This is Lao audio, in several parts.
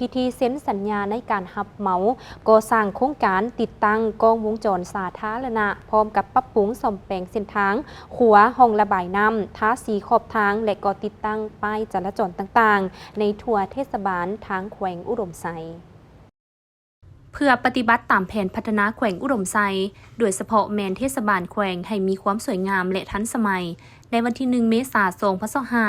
ພິທີເຊັນສັນຍາໃນການຮັບເໝົາກໍ່ສ້າງໂຄງການຕິດຕັ້ງກ້ອງວົງຈອນສາທາລະນະ, ພ້ອມກັບປັບປຸງສ້ອມແປງເສັ້ນທາງ, ຂົວ, ຮ່ອງລະບາຍນ້ຳ, ທາສີຂອບທາງ ແລະ ກໍຕິດຕັ້ງປ້າຍຈະລາຈອນຕ່າງໆ ໃນທົ່ວເທດສະບານທາງແຂວງອຸດົມໄຊ. ເພື່ອປະຕິບັດຕາມແຜນພັດທະນາແຂວງອຸດົມໄຊ, ໂດຍສະເພາະແມ່ນເທດສະບານແຂວງໃຫ້ມີຄວາມສວຍງາມ ແລະ ທັນສະໄໝ, ໃນວັນທີໜຶ່ງ ເມສາ ສອງພັນຊາວຫ້າ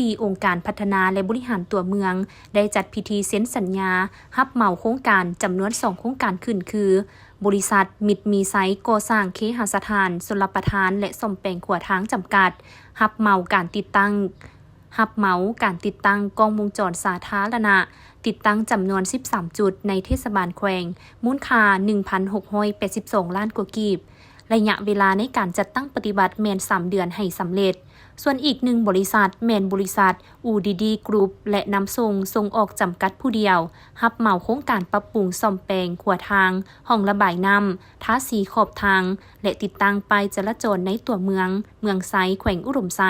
ທີ່ອົງການພັດທະນາ ແລະ ບໍລິຫານຕົວເມືອງ ໄດ້ຈັດພິທີເຊັນສັນຍາຮັບເໝົາໂຄງການຈຳນວນສອງໂຄງການຂຶ້ນ ຄື ບໍລິສັດມິດມີໄຊກໍ່ສ້າງເຄຫະສະຖານຊົນລະປະທານ ແລະ ສ້ອມແປງຂົວທາງຈຳກັດ ຮັບເໝົາການຕິດຕັ້ງ ຮັບເໝົາການຕິດຕັ້ງກ້ອງວົງຈອນສາທາລະນະ ຕິດຕັ້ງຈຳນວນສິບສາມຈຸດໃນເທດສະບານແຂວງ ມູນຄ່າໜຶ່ງພັນຫົກຮ້ອຍແປດສິບສອງລ້ານກວ່າກີບ. ໄລຍະເວລາໃນການຈັດຕັ້ງປະຕິບັດແມ່ນສາມເດືອນໃຫ້ສຳເລັດ. ສ່ວນອີກໜຶ່ງບໍລິສັດແມ່ນບໍລິສັດ ອູດີດີ ກຣຸບ ແລະ ນຳສົ່ງສົ່ງອອກຈຳກັດຜູ້ດຽວ ຮັບເໝົາໂຄງການປັບປຸງສ້ອມແປງຂົວທາງ, ຮ່ອງລະບາຍນ້ຳ, ທາສີຂອບທາງ ແລະ ຕິດຕັ້ງປ້າຍຈະລາຈອນໃນຕົວເມືອງ ເມືອງໄຊ, ແຂວງອຸດົມໄຊ.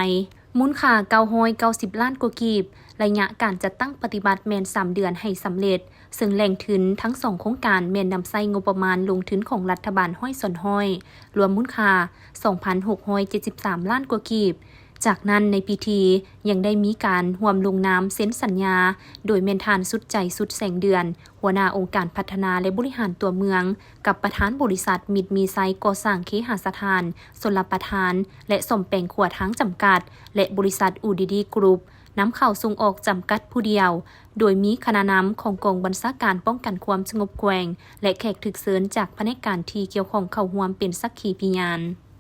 ມູນຄ່າເກົ້າຮ້ອຍເກົ້າສິບລ້ານກວ່າກີບ, ໄລຍະການຈັດຕັ້ງປະຕິບັດແມ່ນສາມເດືອນໃຫ້ສຳເລັດ, ເຊິ່ງແຫຼ່ງທຶນທັງສອງໂຄງການແມ່ນນຳໃຊ້ງົບປະມານລົງທຶນຂອງລັດຖະບານຮ້ອຍສ່ວນຮ້ອຍ, ລວມມູນຄ່າສອງພັນຫົກຮ້ອຍເຈັດສິບສາມລ້ານກວ່າກີບ. ຈາກນັ້ນໃນພິທີຍັງໄດ້ມີການຮ່ວມລົງນາມເຊັນສັນຍາ ໂດຍແມ່ນທ່ານ ສຸດໃຈ ສຸດແສງເດືອນ, ຫົວໜ້າອົງການພັດທະນາ ແລະ ບໍລິຫານຕົວເມືອງ, ກັບປະທານບໍລິສັດມິດມີໄຊກໍ່ສ້າງເຄຫະສະຖານຊົນລະປະທານ ແລະ ສ້ອມແປງຂົວທາງຈຳກັດ ແລະ ບໍລິສັດ ອູດີດີ ກຣຸບ ນຳເຂົ້າສົ່ງອອກຈຳກັດຜູ້ດຽວ, ໂດຍມີຄະນະນຳຂອງກອງບັນຊາການປ້ອງກັນຄວາມສະຫງົບແຂວງ ແລະ ແຂກຖືກເຊີນຈາກພະແນກການທີ່ກ່ຽວຂ້ອງເຂົ້າຮ່ວມເປັນສັກຂີພິຍານ.